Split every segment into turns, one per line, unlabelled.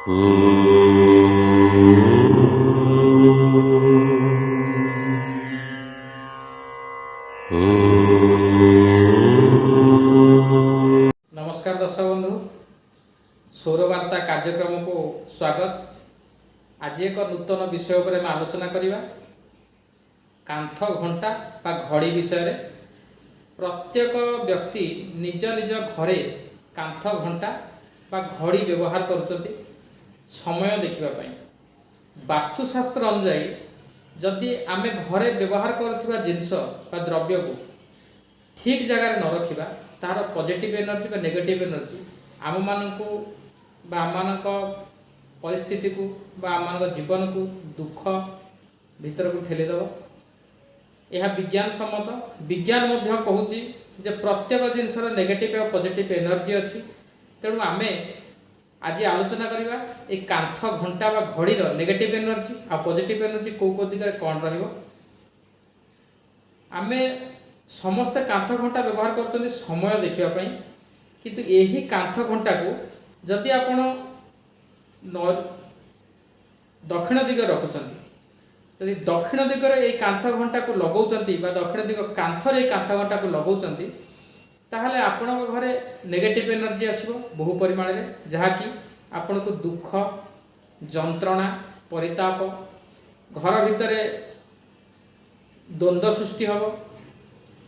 ନମସ୍କାର ଦର୍ଶକ ବନ୍ଧୁ, ସୌରବାର୍ତ୍ତା କାର୍ଯ୍ୟକ୍ରମକୁ ସ୍ୱାଗତ। ଆଜି ଏକ ନୂତନ ବିଷୟ ଉପରେ ଆମେ ଆଲୋଚନା କରିବା, କାନ୍ଥ ଘଣ୍ଟା ବା ଘଡ଼ି ବିଷୟରେ। ପ୍ରତ୍ୟେକ ବ୍ୟକ୍ତି ନିଜ ନିଜ ଘରେ କାନ୍ଥ ଘଣ୍ଟା ବା ଘଡ଼ି ବ୍ୟବହାର କରୁଛନ୍ତି ସମୟ ଦେଖିବା ପାଇଁ। ବାସ୍ତୁଶାସ୍ତ୍ର ଅନୁଯାୟୀ ଯଦି ଆମେ ଘରେ ବ୍ୟବହାର କରୁଥିବା ଜିନିଷ ବା ଦ୍ରବ୍ୟକୁ ଠିକ୍ ଜାଗାରେ ନ ରଖିବା, ତାହାର ପଜିଟିଭ୍ ଏନର୍ଜି ବା ନେଗେଟିଭ୍ ଏନର୍ଜି ଆମମାନଙ୍କୁ ବା ଆମମାନଙ୍କ ପରିସ୍ଥିତିକୁ ବା ଆମମାନଙ୍କ ଜୀବନକୁ ଦୁଃଖ ଭିତରକୁ ଠେଲିଦେବ। ଏହା ବିଜ୍ଞାନ ସମ୍ମତ। ବିଜ୍ଞାନ ମଧ୍ୟ କହୁଛି ଯେ ପ୍ରତ୍ୟେକ ଜିନିଷର ନେଗେଟିଭ୍ ଆଉ ପଜିଟିଭ୍ ଏନର୍ଜି ଅଛି। ତେଣୁ ଆମେ ଆଜି ଆଲୋଚନା କରିବା ଏଇ କାନ୍ଥ ଘଣ୍ଟା ବା ଘଡ଼ିର ନେଗେଟିଭ୍ ଏନର୍ଜି ଆଉ ପଜିଟିଭ୍ ଏନର୍ଜି କେଉଁ କେଉଁ ଦିଗରେ କ'ଣ ରହିବ। ଆମେ ସମସ୍ତେ କାନ୍ଥ ଘଣ୍ଟା ବ୍ୟବହାର କରୁଛନ୍ତି ସମୟ ଦେଖିବା ପାଇଁ। କିନ୍ତୁ ଏହି କାନ୍ଥ ଘଣ୍ଟାକୁ ଯଦି ଆପଣ ଦକ୍ଷିଣ ଦିଗରେ ରଖୁଛନ୍ତି, ଯଦି ଦକ୍ଷିଣ ଦିଗରେ ଏଇ କାନ୍ଥ ଘଣ୍ଟାକୁ ଲଗାଉଛନ୍ତି ବା ଦକ୍ଷିଣ ଦିଗ କାନ୍ଥରେ ଏଇ କାନ୍ଥ ଘଣ୍ଟାକୁ ଲଗାଉଛନ୍ତି, ତାହେଲେ ଆପଣଙ୍କ ଘରେ ନେଗେଟିଭ୍ ଏନର୍ଜି ଆସିବ ବହୁ ପରିମାଣରେ, ଯାହାକି ଆପଣଙ୍କୁ ଦୁଃଖ, ଯନ୍ତ୍ରଣା, ପରିତାପ, ଘର ଭିତରେ ଦ୍ୱନ୍ଦ୍ୱ ସୃଷ୍ଟି ହେବ।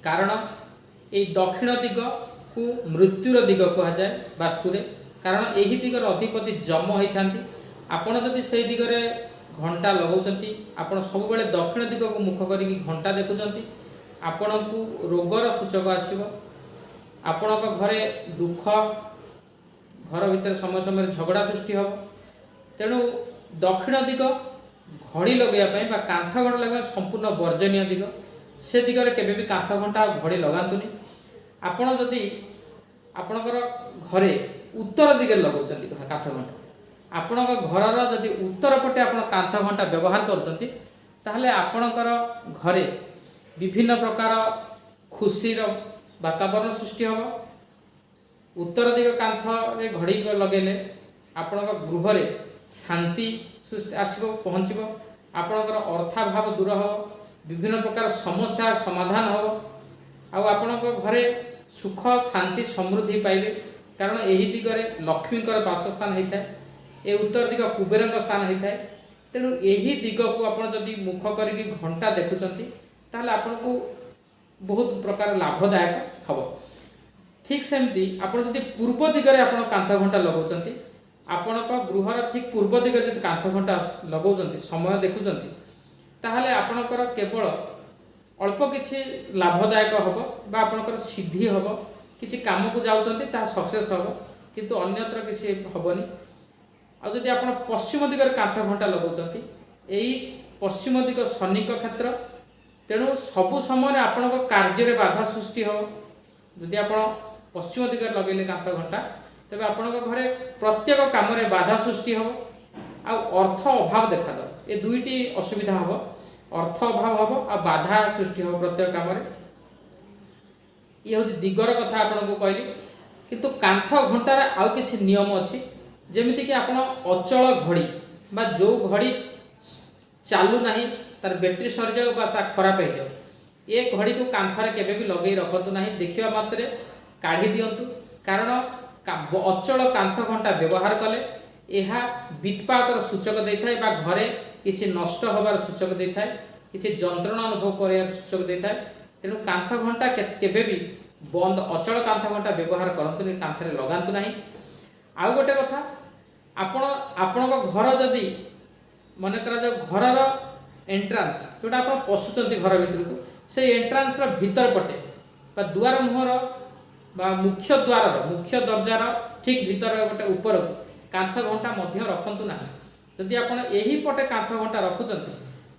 କାରଣ ଏଇ ଦକ୍ଷିଣ ଦିଗକୁ ମୃତ୍ୟୁର ଦିଗ କୁହାଯାଏ ବାସ୍ତୁରେ। କାରଣ ଏହି ଦିଗର ଅଧିପତି ଯମ ହୋଇଥାନ୍ତି। ଆପଣ ଯଦି ସେଇ ଦିଗରେ ଘଣ୍ଟା ଲଗାଉଛନ୍ତି, ଆପଣ ସବୁବେଳେ ଦକ୍ଷିଣ ଦିଗକୁ ମୁଖ କରିକି ଘଣ୍ଟା ଦେଖୁଛନ୍ତି, ଆପଣଙ୍କୁ ରୋଗର ସୂଚକ ଆସିବ। ଆପଣଙ୍କ ଘରେ ଦୁଃଖ, ଘର ଭିତରେ ସମୟ ସମୟରେ ଝଗଡ଼ା ସୃଷ୍ଟି ହେବ। ତେଣୁ ଦକ୍ଷିଣ ଦିଗ ଘଡ଼ି ଲଗାଇବା ପାଇଁ ବା କାନ୍ଥ ଘଣ୍ଟା ଲଗାଇବା ପାଇଁ ସମ୍ପୂର୍ଣ୍ଣ ବର୍ଜନୀୟ ଦିଗ। ସେ ଦିଗରେ କେବେ ବି କାନ୍ଥ ଘଣ୍ଟା ଆଉ ଘଡ଼ି ଲଗାନ୍ତୁନି। ଆପଣ ଯଦି ଆପଣଙ୍କର ଘରେ ଉତ୍ତର ଦିଗରେ ଲଗାଉଛନ୍ତି କାନ୍ଥ ଘଣ୍ଟା, ଆପଣଙ୍କ ଘରର ଯଦି ଉତ୍ତର ପଟେ ଆପଣ କାନ୍ଥ ଘଣ୍ଟା ବ୍ୟବହାର କରୁଛନ୍ତି, ତାହେଲେ ଆପଣଙ୍କର ଘରେ ବିଭିନ୍ନ ପ୍ରକାର ଖୁସିର ବାତାବରଣ ସୃଷ୍ଟି ହେବ। ଉତ୍ତର ଦିଗ କାନ୍ଥରେ ଘଡ଼ି ଲଗାଇଲେ ଆପଣଙ୍କ ଗୃହରେ ଶାନ୍ତି ସୃଷ୍ଟି ଆସିବ, ପହଞ୍ଚିବ। ଆପଣଙ୍କର ଅର୍ଥାଭାବ ଦୂର ହେବ, ବିଭିନ୍ନ ପ୍ରକାର ସମସ୍ୟାର ସମାଧାନ ହେବ ଆଉ ଆପଣଙ୍କ ଘରେ ସୁଖ, ଶାନ୍ତି, ସମୃଦ୍ଧି ପାଇବେ। କାରଣ ଏହି ଦିଗରେ ଲକ୍ଷ୍ମୀଙ୍କର ବାସସ୍ଥାନ ହେଇଥାଏ। ଏ ଉତ୍ତର ଦିଗ କୁବେରଙ୍କ ସ୍ଥାନ ହେଇଥାଏ। ତେଣୁ ଏହି ଦିଗକୁ ଆପଣ ଯଦି ମୁଖ କରିକି ଘଣ୍ଟା ଦେଖୁଛନ୍ତି, ତାହେଲେ ଆପଣଙ୍କୁ ବହୁତ ପ୍ରକାର ଲାଭଦାୟକ ହେବ। ଠିକ୍ ସେମିତି ଆପଣ ଯଦି ପୂର୍ବ ଦିଗରେ ଆପଣ କାନ୍ଥ ଘଣ୍ଟା ଲଗାଉଛନ୍ତି, ଆପଣଙ୍କ ଗୃହର ଠିକ୍ ପୂର୍ବ ଦିଗରେ ଯଦି କାନ୍ଥ ଘଣ୍ଟା ଲଗାଉଛନ୍ତି, ସମୟ ଦେଖୁଛନ୍ତି, ତାହେଲେ ଆପଣଙ୍କର କେବଳ ଅଳ୍ପ କିଛି ଲାଭଦାୟକ ହେବ ବା ଆପଣଙ୍କର ସିଦ୍ଧି ହେବ। କିଛି କାମକୁ ଯାଉଛନ୍ତି, ତାହା ସକ୍ସେସ୍ ହେବ, କିନ୍ତୁ ଅନ୍ୟତ୍ର କିଛି ହେବନି। ଆଉ ଯଦି ଆପଣ ପଶ୍ଚିମ ଦିଗରେ କାନ୍ଥ ଘଣ୍ଟା ଲଗାଉଛନ୍ତି, ଏଇ ପଶ୍ଚିମ ଦିଗ ଶନିଙ୍କ କ୍ଷେତ୍ର। ତେଣୁ ସବୁ ସମୟରେ ଆପଣଙ୍କ କାର୍ଯ୍ୟରେ ବାଧା ସୃଷ୍ଟି ହେବ। ଯଦି ଆପଣ ପଶ୍ଚିମ ଦିଗରେ ଲଗେଇଲେ କାନ୍ଥ ଘଣ୍ଟା, ତେବେ ଆପଣଙ୍କ ଘରେ ପ୍ରତ୍ୟେକ କାମରେ ବାଧା ସୃଷ୍ଟି ହେବ ଆଉ ଅର୍ଥ ଅଭାବ ଦେଖାଦେବ। ଏ ଦୁଇଟି ଅସୁବିଧା ହେବ। ଅର୍ଥ ଅଭାବ ହେବ ଆଉ ବାଧା ସୃଷ୍ଟି ହେବ ପ୍ରତ୍ୟେକ କାମରେ। ଇଏ ହେଉଛି ଦିଗର କଥା ଆପଣଙ୍କୁ କହିଲି। କିନ୍ତୁ କାନ୍ଥ ଘଣ୍ଟାର ଆଉ କିଛି ନିୟମ ଅଛି। ଯେମିତିକି ଆପଣ ଅଚଳ ଘଡ଼ି ବା ଯେଉଁ ଘଡ଼ି ଚାଲୁନାହିଁ, ତାର ବ୍ୟାଟେରୀ ସରିଯାଉ ବା ତା ଖରାପ ହେଇଯାଉ, ଏ ଘଡ଼ିକୁ କାନ୍ଥରେ କେବେ ବି ଲଗେଇ ରଖନ୍ତୁ ନାହିଁ। ଦେଖିବା ମାତ୍ରେ କାଢ଼ି ଦିଅନ୍ତୁ। କାରଣ ଅଚଳ କାନ୍ଥ ଘଣ୍ଟା ବ୍ୟବହାର କଲେ ଏହା ବିତ୍ପାତର ସୂଚକ ଦେଇଥାଏ ବା ଘରେ କିଛି ନଷ୍ଟ ହେବାର ସୂଚକ ଦେଇଥାଏ, କିଛି ଯନ୍ତ୍ରଣା ଅନୁଭବ କରିବାର ସୂଚକ ଦେଇଥାଏ। ତେଣୁ କାନ୍ଥ ଘଣ୍ଟା କେବେ ବି ବନ୍ଦ, ଅଚଳ କାନ୍ଥ ଘଣ୍ଟା ବ୍ୟବହାର କରନ୍ତୁନି, କାନ୍ଥରେ ଲଗାନ୍ତୁ ନାହିଁ। ଆଉ ଗୋଟେ କଥା, ଆପଣ ଆପଣଙ୍କ ଘର ଯଦି ମନେ କରାଯାଉ ଘରର ଏଣ୍ଟ୍ରାନ୍ସ, ଯେଉଁଟା ଆପଣ ପଶୁଛନ୍ତି ଘର ଭିତରକୁ, ସେଇ ଏଣ୍ଟ୍ରାନ୍ସର ଭିତର ପଟେ ବା ଦୁଆର ମୁହଁର ବା ମୁଖ୍ୟ ଦ୍ୱାରର, ମୁଖ୍ୟ ଦରଜାର ଠିକ୍ ଭିତର ଗୋଟେ ଉପରକୁ କାନ୍ଥ ଘଣ୍ଟା ମଧ୍ୟ ରଖନ୍ତୁ ନାହିଁ। ଯଦି ଆପଣ ଏହି ପଟେ କାନ୍ଥ ଘଣ୍ଟା ରଖୁଛନ୍ତି,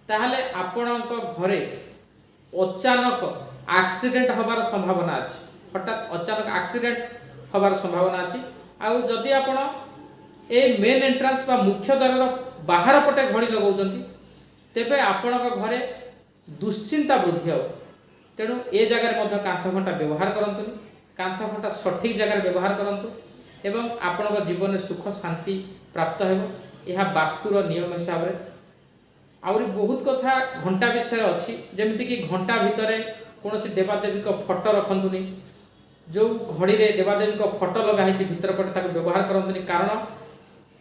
ତାହେଲେ ଆପଣଙ୍କ ଘରେ ଅଚାନକ ଆକ୍ସିଡେଣ୍ଟ ହେବାର ସମ୍ଭାବନା ଅଛି। ହଠାତ୍ ଅଚାନକ ଆକ୍ସିଡେଣ୍ଟ ହେବାର ସମ୍ଭାବନା ଅଛି। ଆଉ ଯଦି ଆପଣ ଏ ମେନ୍ ଏଣ୍ଟ୍ରାନ୍ସ ବା ମୁଖ୍ୟ ଦ୍ୱାରର ବାହାର ପଟେ ଘଡ଼ି ଲଗାଉଛନ୍ତି, ତେବେ ଆପଣଙ୍କ ଘରେ ଦୁଶ୍ଚିନ୍ତା ବୃଦ୍ଧି ହେବ। ତେଣୁ ଏ ଜାଗାରେ ମଧ୍ୟ କାନ୍ଥ ଘଣ୍ଟା ବ୍ୟବହାର କରନ୍ତୁନି। କାନ୍ଥ ଘଣ୍ଟା ସଠିକ୍ ଜାଗାରେ ବ୍ୟବହାର କରନ୍ତୁ ଏବଂ ଆପଣଙ୍କ ଜୀବନରେ ସୁଖ ଶାନ୍ତି ପ୍ରାପ୍ତ ହେବ। ଏହା ବାସ୍ତୁର ନିୟମ ହିସାବରେ। ଆହୁରି ବହୁତ କଥା ଘଣ୍ଟା ବିଷୟରେ ଅଛି, ଯେମିତିକି ଘଣ୍ଟା ଭିତରେ କୌଣସି ଦେବାଦେବୀଙ୍କ ଫଟୋ ରଖନ୍ତୁନି। ଯେଉଁ ଘଡ଼ିରେ ଦେବାଦେବୀଙ୍କ ଫଟୋ ଲଗା ହେଇଛି ଭିତର ପଟେ, ତାକୁ ବ୍ୟବହାର କରନ୍ତୁନି। କାରଣ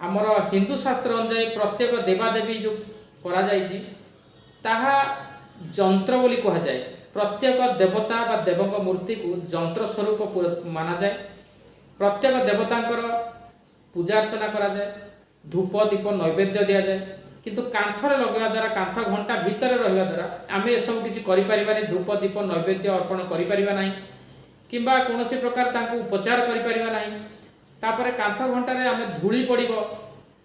ଆମର ହିନ୍ଦୁ ଶାସ୍ତ୍ର ଅନୁଯାୟୀ ପ୍ରତ୍ୟେକ ଦେବାଦେବୀ ଯେଉଁ କରାଯାଇଛି, ତାହା ଯନ୍ତ୍ର ବୋଲି କୁହାଯାଏ। ପ୍ରତ୍ୟେକ ଦେବତା ବା ଦେବଙ୍କ ମୂର୍ତ୍ତିକୁ ଯନ୍ତ୍ର ସ୍ୱରୂପ ମାନାଯାଏ। ପ୍ରତ୍ୟେକ ଦେବତାଙ୍କର ପୂଜା ଅର୍ଚ୍ଚନା କରାଯାଏ, ଧୂପ ଦୀପ ନୈବେଦ୍ୟ ଦିଆଯାଏ। କିନ୍ତୁ କାନ୍ଥରେ ଲଗାଇବା ଦ୍ୱାରା, କାନ୍ଥ ଘଣ୍ଟା ଭିତରେ ରହିବା ଦ୍ୱାରା ଆମେ ଏସବୁ କିଛି କରିପାରିବାନି। ଧୂପ ଦୀପ ନୈବେଦ୍ୟ ଅର୍ପଣ କରିପାରିବା ନାହିଁ କିମ୍ବା କୌଣସି ପ୍ରକାର ତାଙ୍କୁ ଉପଚାର କରିପାରିବା ନାହିଁ। ତାପରେ କାନ୍ଥ ଘଣ୍ଟାରେ ଆମେ ଧୂଳି ପଡ଼ିବ।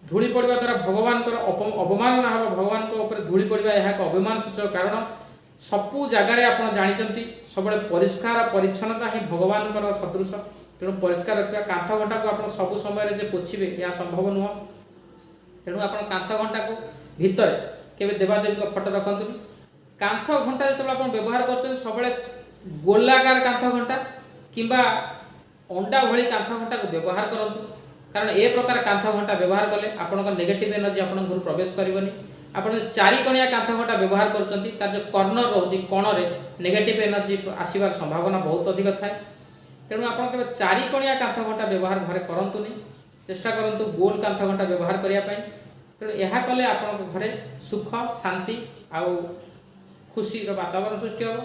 ଧୂଳି ପଡ଼ିବା ଦ୍ୱାରା ଭଗବାନଙ୍କର ଅବମାନନା ହେବ। ଭଗବାନଙ୍କ ଉପରେ ଧୂଳି ପଡ଼ିବା ଏହା ଏକ ଅଭିମାନ ସୂଚକ। କାରଣ ସବୁ ଜାଗାରେ ଆପଣ ଜାଣିଛନ୍ତି, ସବୁବେଳେ ପରିଷ୍କାର ପରିଚ୍ଛନ୍ନତା ହିଁ ଭଗବାନଙ୍କର ସଦୃଶ। ତେଣୁ ପରିଷ୍କାର ରଖିବା। କାନ୍ଥ ଘଣ୍ଟାକୁ ଆପଣ ସବୁ ସମୟରେ ଯେ ପୋଛିବେ, ଏହା ସମ୍ଭବ ନୁହଁ। ତେଣୁ ଆପଣ କାନ୍ଥ ଘଣ୍ଟାକୁ ଭିତରେ କେବେ ଦେବାଦେବୀଙ୍କ ଫଟୋ ରଖନ୍ତୁନି। କାନ୍ଥ ଘଣ୍ଟା ଯେତେବେଳେ ଆପଣ ବ୍ୟବହାର କରୁଛନ୍ତି, ସବୁବେଳେ ଗୋଲାକାର କାନ୍ଥ ଘଣ୍ଟା କିମ୍ବା ଅଣ୍ଡା ଭଳି କାନ୍ଥ ଘଣ୍ଟାକୁ ବ୍ୟବହାର କରନ୍ତୁ। କାରଣ ଏ ପ୍ରକାର କାନ୍ଥ ଘଣ୍ଟା ବ୍ୟବହାର କଲେ ଆପଣଙ୍କ ନେଗେଟିଭ୍ ଏନର୍ଜି ଆପଣଙ୍କ ଘରୁ ପ୍ରବେଶ କରିବନି। ଆପଣ ଯଦି ଚାରିକଣିଆ କାନ୍ଥ ଘଣ୍ଟା ବ୍ୟବହାର କରୁଛନ୍ତି, ତାର ଯେଉଁ କର୍ଣ୍ଣର ରହୁଛି, କଣରେ ନେଗେଟିଭ୍ ଏନର୍ଜି ଆସିବାର ସମ୍ଭାବନା ବହୁତ ଅଧିକ ଥାଏ। ତେଣୁ ଆପଣ କେବେ ଚାରିକଣିଆ କାନ୍ଥ ଘଣ୍ଟା ବ୍ୟବହାର ଘରେ କରନ୍ତୁନି। ଚେଷ୍ଟା କରନ୍ତୁ ଗୋଲ କାନ୍ଥ ଘଣ୍ଟା ବ୍ୟବହାର କରିବା ପାଇଁ। ତେଣୁ ଏହା କଲେ ଆପଣଙ୍କ ଘରେ ସୁଖ, ଶାନ୍ତି ଆଉ ଖୁସିର ବାତାବରଣ ସୃଷ୍ଟି ହେବ।